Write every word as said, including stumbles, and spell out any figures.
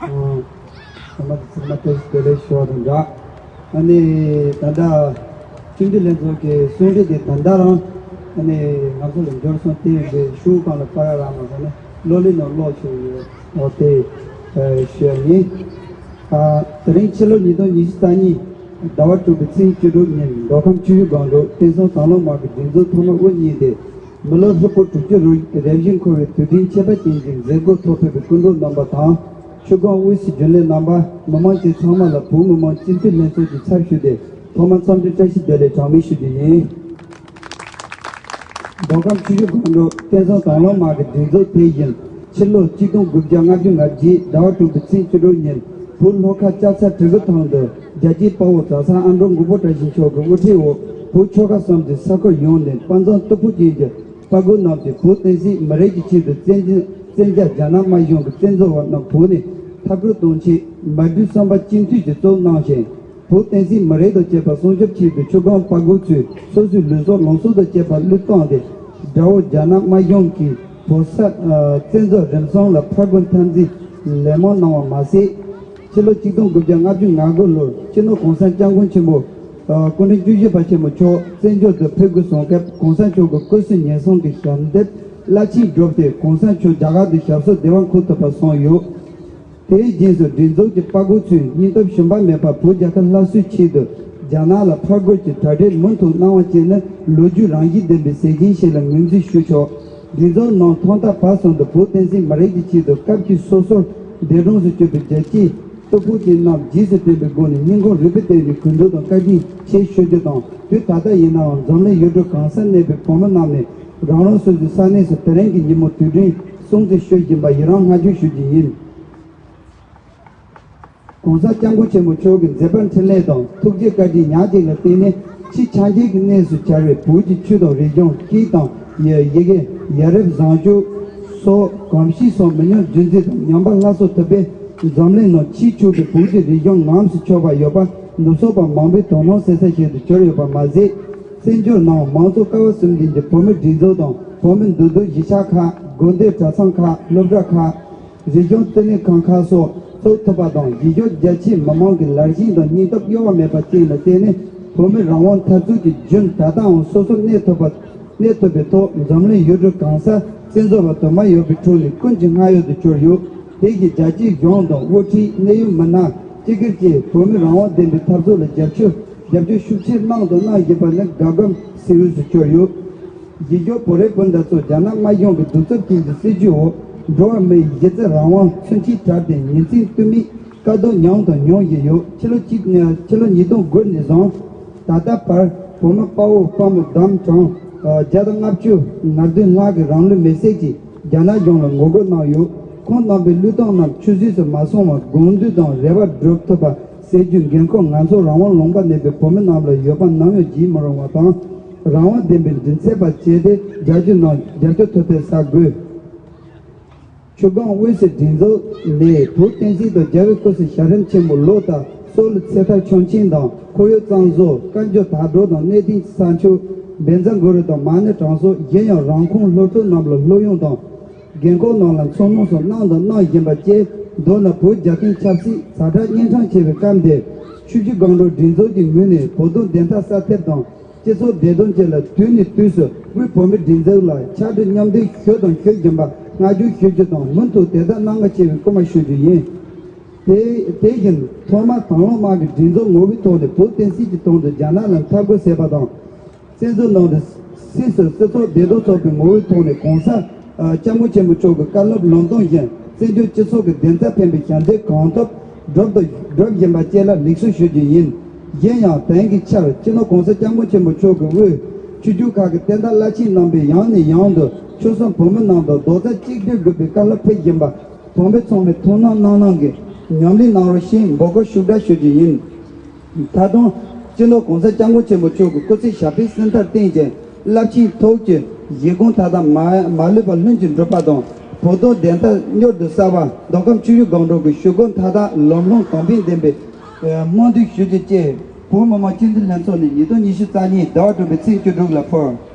ཚང་མ་ཚང་མ་བཀྲ་ཤིས་བདེ་ལེགས་ཞུ་བ་དང་སྦྲགས། ཨ་ནི་ད་ལྟ་སྤྱི་འཐུས་ལྷན་ཚོགས་ཀྱི་གསུང་གྲོས་དེ་ད་ལྟ་རང་ཨ་ནི་ང་ཚོ་ལ་འབྱོར་སོང་། དེ་ཡིན་པའི་ཤོག་གུ་སྒང་ལ་པར་རག་མ་སོང་ན་གློག་ཀླད་ནང་ཀློག་ཆོག་ཡོད། འོ་དེ་ཨ་ཞུ་ཡ་ཡིན། ཨ་དེ་རིང་ཕྱི་ལོ་ཉིས་སྟོང་ཉི་ཤུ་རྩ་གཉིས་ཟླ་བ་དྲུག་པའི་ཚེས་བཅུ་དྲུག་ཉིན་མདོ་ཁམས་ཆུ་བཞི་སྒང་དྲུག་བསྟན་སྲུང་དྭང་བླངས་དམག་གི་སྒྲིག་འཛུགས་ཐོག་མ་དབུ་བརྙེས་ཏེ། མི་ལོ་ཧྲིལ་པོ་དྲུག་ཅུ་རུ་རེ་བཞིན་འཁོར་བའི་དུས་དྲན་ཁྱད་པར་ཅན་གྱི་མཛད་སྒོ་ཐོག་ཕེབས་པའི་སྐུ་མགྲོན་རྣམ་པ་དང་། ཆུ་སྒང་དབུས་སུ་རྒྱུན་ལས་རྣམ་པ། མི་མང་བཅས་ཚང་མ་ལ་བོད་མི་མང་སྤྱི་འཐུས་ལྷན་ཚོགས་ཀྱི་ཚབ་ཞུས་ཏེ་ཐོག་མར་འཚམས་འདྲི་བཀྲ་ཤིས་བདེ་ལེགས་གྲངས་མེད་ཞུ་རྒྱུ་ཡིན། མདོ་ཁམས་ཆུ་བཞི་སྒང་དྲུག་བསྟན་སྲུང་དྭང་བླངས་དམག་གི་སྒྲིག་འཛུགས་དེ་བཞིན་ཕྱི་ལོ་གཅིག་སྟོང་དགུ་བརྒྱ་ལྔ་བཅུ་ང་བརྒྱད་ཟླ་བ་དྲུག་པའི་ཚེས་བཅུ་དྲུག་ཉིན་བོད་ལྷོ་ཁ་ལྕགས་ཚ་གྲི་གུ་ཐང་དུ་རྒྱལ་གཅེས་དཔའ་བོ་གྲྭ་ཚང་ཨ་འབྲུག་མགོན་པོ་བཀྲ་ཤིས་མཆོག་གི་དབུ་ཁྲིད་འོག་བོད་ཆོལ་ཁ་གསུམ་གྱི་ས་ཁུལ་ཡོངས་ནས་དཔའ་མཛངས་སྟུག་པོ་ཅན་གྱི་དཔའ་རྒོད་རྣམས་ཀྱིས་བོད་བསྟན་སྲིད་མི་རིགས་ཀྱི་ཆེད་དུ་བཙན་བཙན་རྒྱལ་རྒྱ་ནག་དམར་གཞུང་གི་བཙན་འཛུལ་བ་རྣམས་བོད་ནས་མཐར་སྐྲོད་གཏོང་ཆེད་མ་བསྒྲིགས་བསམ་པ་གཅིག་མཐུན་གྱིས་གཙོ་བོ་གནང་ཞིང་། བོད་བསྟན་སྲིད་མི་རིགས་དང་བཅས་པ་སྲུང་སྐྱོབ་ཆེད་དུ་ཆུ་སྒང་དཔའ་རྒོད་ཚོས་སོ་སོའི་ལུས་སྲོག་ལང་ཚོ་དང་བཅས་པ་བློས་བཏང་སྟེ། དགྲ་བོ་རྒྱ་ནག་དམར་གཞུང་གིས་བོད་ས་བཙན་འཛུལ་རིམ་གསུམ་ལ་ཕར་རྒོལ་འཐབ་འཛིང་ལན་མང་གནང་བ་མ་ཟད། ཕྱི་ལོ་གཅིག་སྟོང་དགུ་བརྒྱ་ལྔ་བཅུ་ང་དགུ་ལོར་སྤྱི་ནོར་གོང་ས་སྐྱབས་མགོན་ཆེན་པོ་སྐུ་ཕྲེང་བཅུ་བཞི་པ་ཆེན་པོ་མཆོག་བཙན་བྱོལ་དུ་ཕེབས་དགོས་གསུངས་སྐབས་གོང་ས་མཆོག་གི་སྐུ་སྲིད་ཉེན་སྲུང་གི་ཞབས་འདེགས་རླབས་ཆེན་བསྒྲུབས་ཏེ་གོང་ས་མཆོག་རྒྱ་གར་དུ་ཞབས་སོར་བདེ་བར་འཁོད་ཐུབ་པ་གསུངས་ཡོད། དེའི་རྗེས་སུ་སྒྲིག་འཛུགས་ཀྱི་དཔའ་རྒོད་ཚོས་སྙིང་སྟོབས་ཞུམ་པ་མེད་པར་བོད་རྒྱལ་ཁབ་སླར་གསོའི་ཆེད་དུ་རྒྱ་ནག་ལ་ཕར་རྒོལ་གྱི་གྲ་སྒྲིག་མུ་མཐུད་གནང་བ་བཅས་ནི་ལོ་རྒྱུས་རང་བཞིན་ལྡན་པའི་ཟས་སྦྱིན་ཞིག་ལ་ངོས་འཛིན་ཞུ་ཆོག་སྒྲིག་འཛུགས་ནང་ཐོག་མཐའ་བར་གསུམ་དུ་བོད་བསྟན་སྲིད་མི་རིགས་ཀྱི་ཆེད་དུ་སྐབས་ཀྱི་སོ་སོར་འདས་གྲོངས་སུ་གྱུར་པའི་རྒྱལ་གཅེས་སྟོབས་ཤུགས་ཅན་རྣམས་རྗེས་སུ་དྲན་པའི་སྒོ་ནས་སྙིང་ཁོང་རུས་པའི་གཏིང་ནས་གུས་འདུད་དང་བཀའ་དྲིན་ཆེ་ཞུ་རྒྱུ་དང་། དུས་ད་ལྟ་ཡིན་ནའང་འཛམ་གླིང་ཡུལ་གྲུ་གང་སར་གནས་པའི་བོད་མི་རྣམས་ནས་རང་རང་སོ་སོའི་ས་གནས་སུ་དེ་རིང་གི་ཉིན་མོ་དུས་དྲན་སྲུང་བརྩི་ཞུ་བཞིན་པ་ཡི་རང་བསྔགས་བརྗོད་ཞུ་རྒྱུ་ཡིན། གོང་ས་སྐྱབས་མགོན་ཆེན་པོ་མཆོག་གི་མཛད་པ་འཕྲིན་ལས་དང་ཐུགས་རྗེ་བཀའ་དྲིན་ཉག་གཅིག་ལ་བརྟེན་ནས་ཕྱི་ཕྱག་རྒྱའི་གནས་སུ་གྱར་བའི་བོད་ཀྱི་ཆོས་དང་རིག་གཞུང་། སྐད་དང་ཡི་གེ། ཡ་རབས་བཟང་སྤྱོད་སོགས་གོམས་གཤིས་སོགས་མི་ཉམས་རྒྱུན་འཛིན་དང་ཉམས་པ་སླར་གསོ་ཐུབ་པས་འཛམ་གླིང་ནང་ཕྱིའི་ཕྱོགས་ཀྱི་བོད་ཀྱི་རིག་གཞུང་ངོམས་སུ་ཆོག་པ་ཡོད་པ་ནུབ་ཕྱོགས་པ་མང་པོས་དོ་སྣང་བྱེད་ས་ཞིག་ཏུ་གྱུར་ཡོད་པ་མ་ཟད། བཙན་བྱོལ་ནང་མང་གཙོ་ཀ་བ་གསུམ་ལྡན་གྱི་བོད་མི་སྒྲིག་འཛུགས་དང་བོད་མི་འདུས་སྡོད་གཞིས་ཆགས་ཁག་དགོན་སྡེ་གྲྭ་ཚང་ཁག་སློབ་གྲྭ་ཁག་རིག་གཞུང་བསྟི་གནས་ཁང་ཁག་སོགས་ཚུགས་ཐུབ་པ་དང་། གཞིས་བཞུགས་རྒྱ་ཆེའི་མི་མང་གི་ལར་ཞེན་དང་སྙིང་སྟོབས་གཡོ་བ་མེད་པ་བཅས་ལ་བརྟེན་ནས་བོད་མི་རང་དབང་འཐབ་རྩོད་ཀྱི་རྒྱུན་ད་ལྟའང་སོ་སོར་གནས་ཐུབ་པ་གནས་ཐུབ་པའི་ཐོག་འཛམ་གླིང་ཡུལ་གྲུ་གང་སར་བཙན་བཟོ་བ་དུ་མ་ཡོད་པའི་ཁྲོད་ནས་ཀུན་གྱི་བསྔགས་ཡོད་དུ་གྱུར་ཡོད། དེ་བཞིན་རྒྱལ་སྤྱིའི་གཞུང་དང་དབུ་ཁྲིད། གནད་ཡོད་མི་སྣ། སྤྱི་སྒེར་བཅས་བོད་མི་རང་དབང་ལྡན་པའི་འཐབ་རྩོད་ལ་རྒྱབ་སྐྱོར་རྒྱབ་སྐྱོར་ཤུགས་ཆེ་གནང་དང་གནང་བཞིན་པ་ནི་དགའ་སྒོམ་གསལ་འོས་སུ་གྱུར་ཡོད། གཞིས་བཞུགས་བོད་རིགས་སྤུན་ཟླ་ཚོ་རྒྱ་ནག་དམར་གཞུང་གི་གདུག་རྩུབ་ཅན་གྱི་སྲིད་བྱུས་འོག་འགྲོ་བ་མིའི་གཞི་རྩའི་རང་དབང་ཚུན་ཆད་བྲལ་ཏེ་ཉིན་མཚན་མཐུད་མེད་དཀའ་སྡུག་མྱངས་དང་མྱོང་བཞིན་ཡོད། ཕྱི་ལོ་གཅིག་ཕྱི་ལོ་ཉིས་སྟོང་དགུ་ནས་བཟུང་ད་ལྟ་བར་བོད་མི་དཔའ་བོ་དཔའ་མོ་བདུན་གྲངས་བརྒྱ་དང་ལྔ་བཅུ་ང་བདུན་ལྷག་གིས་རང་ལུས་མེར་སྲེག་གིས་རྒྱ་ནག་གཞུང་ལ་ངོ་རྒོལ་གནང་ཡོད། ཁོང་རྣམ་པའི་བློས་གཏོང་རྣམས་ཆུད་ཟོས་སུ་མ་སོང་བར་དགོངས་འདུན་དང་རེ་བ་སྒྲུབ་ཐུབ་པ། ཟེར་རྒྱུའི་འགན་ཁུར་ང་ཚོ་རང་དབང་ལུང་པ་གནས་པའི་བོད་མི་རྣམས་ལ་ཡོད་པ་ནམ་ཡང་བརྗེད་མི་རུང་བ་དང་། རང་དབང་ལྡན་པའི་མགྲིན་ཚབ་པ་བྱས་ཏེ་རྒྱལ་སྤྱི་ནང་རྒྱབ་སྐྱོར་ཐུབ་པའི་ས་དགོས། ཆུ་སྒང་དབུས་སུ་སྒྲིག་འཛུགས་ནས་བོད་བསྟན་སྲིད་དང་རྒྱལ་བའི་སྐུ་ཚེ་ཞབས་རིམ་ཆེན་མོ་ལོ་ལྟར་སྲོག་ལ་ཚེ་ཐར་ཆོམ་ཆེན་དང་ཁོར་ཡུག་གཙང་བཟོ། བཀའ་འགྱུར་དར་སྒྲོག་དང་གནས་བརྟན་གྱི་ས་མཆོད། བཛྲ་གུ་རུ་དང་མ་ཎི་གྲངས་གསོག་གཞན་ཡང་རང་ཁོངས་སློབ་ཕྲུག་རྣམས་ལ་སློབ་ཡོན་དང་། རྒན་འཁོགས་རྣམས་ལ་འཚོ་སྣོན་སོགས་གནང་དང་གནང་བཞིན་པ་བཅས། མདོར་ན་བོད་རྒྱལ་ཁབ་ཆབ་སྲིད་ཛ་དྲག་གཉན་འཕྲང་ཆེ་བའི་སྐབས་འདིར་ཆུ་བཞི་སྒང་དྲུག་སྒྲིག་འཛུགས་ཀྱི་ངོས་ནས་བོད་དོན་བདེན་མཐའ་གསལ་ཐེབས་དང་སྤྱི་ཚོགས་བདེ་དོན་བཅས་ལ་དུས་ནས་དུས་སུ་དབུས་བོད་མིའི་སྒྲིག་འཛུགས་ལ་ཕྱག་བྲིས་མཉམ་འདེགས་ཞུས་དང་ཞུ་བཞིན་པ་བསྔགས་བརྗོད་ཞུ་རྒྱུ་དང་མུ་མཐུད་དེ་ལྟར་གནང་བ་བྱེད་པའི་སྐུལ་མ་ཞུ་རྒྱུ་ཡིན། དེ་དེ་བཞིན་ཐོག་མར་དྭང་བླངས་དམག་གི་སྒྲིག་འཛུགས་ངོ་བོའི་ཐོག་ནས་བོད་བསྟན་སྲིད་ཀྱི་དོན་དུ་རྒྱ་ནག་ལ་འཐབ་རྒོལ་བྱས་པ་དང་། བཙན་འཛུལ་གནང་སྟེ་སྲིད་སུ་སྤྱི་ཚོགས་བདེ་དོན་ཚོགས་པའི་ངོ་བོའི་ཐོག་ནས་༸གོང་ས་༸སྐྱབས་མགོན་ཆེན་པོ་མཆོག་གི་བཀའ་སློབ་ལམ་སྟོན་བཞིན་བཙན་བྱོལ་སྤྱི་ཚོགས་ཀྱི་བདེན་མཐའ་འཕེན་པའི་ཞབས་འདེགས་གང་ཐུབ་སྒྲུབ་ཏུ་སྒྲུབ་བཞིན་པ་བཅས་ལ་ལེགས་གསོལ་ཞུ་རྒྱུ་ཡིན། གཞན་ཡང་དེང་གི་ཆར་སྤྱི་ནོར་༸གོང་ས་༸སྐྱབས་མགོན་ཆེན་པོ་མཆོག་གིས་དབུས་ཆོས་བརྒྱུད་ཁག་གི་བསྟན་བདག་བླ་ཆེན་རྣམ་པས་ཡང་ནས་ཡང་དུ་ཆོལ་གསུམ་བོད་མི་རྣམས་དང་རྡོག་རྩ་གཅིག་སྒྲིལ་དགོས་པའི་བཀའ་སློབ་ཕེབས་བཞིན་པ་བོད་མི་ཚང་མས་ཐུགས་སྣང་གནང་གནང་གིས་ཉམས་ལེན་གནང་རོགས་ཞེས་འབོད་སྐུལ་ཤུགས་དྲག་ཞུ་རྒྱུ་ཡིན། ད་དུང་སྤྱི་ནོར་༸གོང་ས་༸སྐྱབས་མགོན་ཆེན་པོ་མཆོག་གི་སྐུ་ཚེ་ཞབས་པད་བརྟན་མཐར་བརྟན་ཅིང་རླབས་ཆེན་ཐུགས་ཀྱི་བཞེད་དགོངས་མཐའ་དག་མ་མ་ལུས་པ་ལྷུན་གྱིས་འགྲུབ་པ་དང་བོད་དོན་བདེན་མཐའ་མྱུར་དུ་གསལ་བ། མདོ་ཁམས་ཆུ་བཞི་སྒང་དྲུག་གི་ཞུ་སྒོ་མཐའ་དག་ལམ་ལྷོང་གོང་འཕེལ་ལྡན་པའི་སྨོན་འདུན་ཞུ་རྒྱུ་བཅས་བོད་མི་མང་སྤྱི་འཐུས་ལྷན་ཚོགས་ནས་ཉིས་སྟོང་ཉི་ཤུ་རྩ་གཉིས་ཟླ་བ་དྲུག་པའི་ཚེས་བཅུ་དྲུག་ལ་ཕུལ།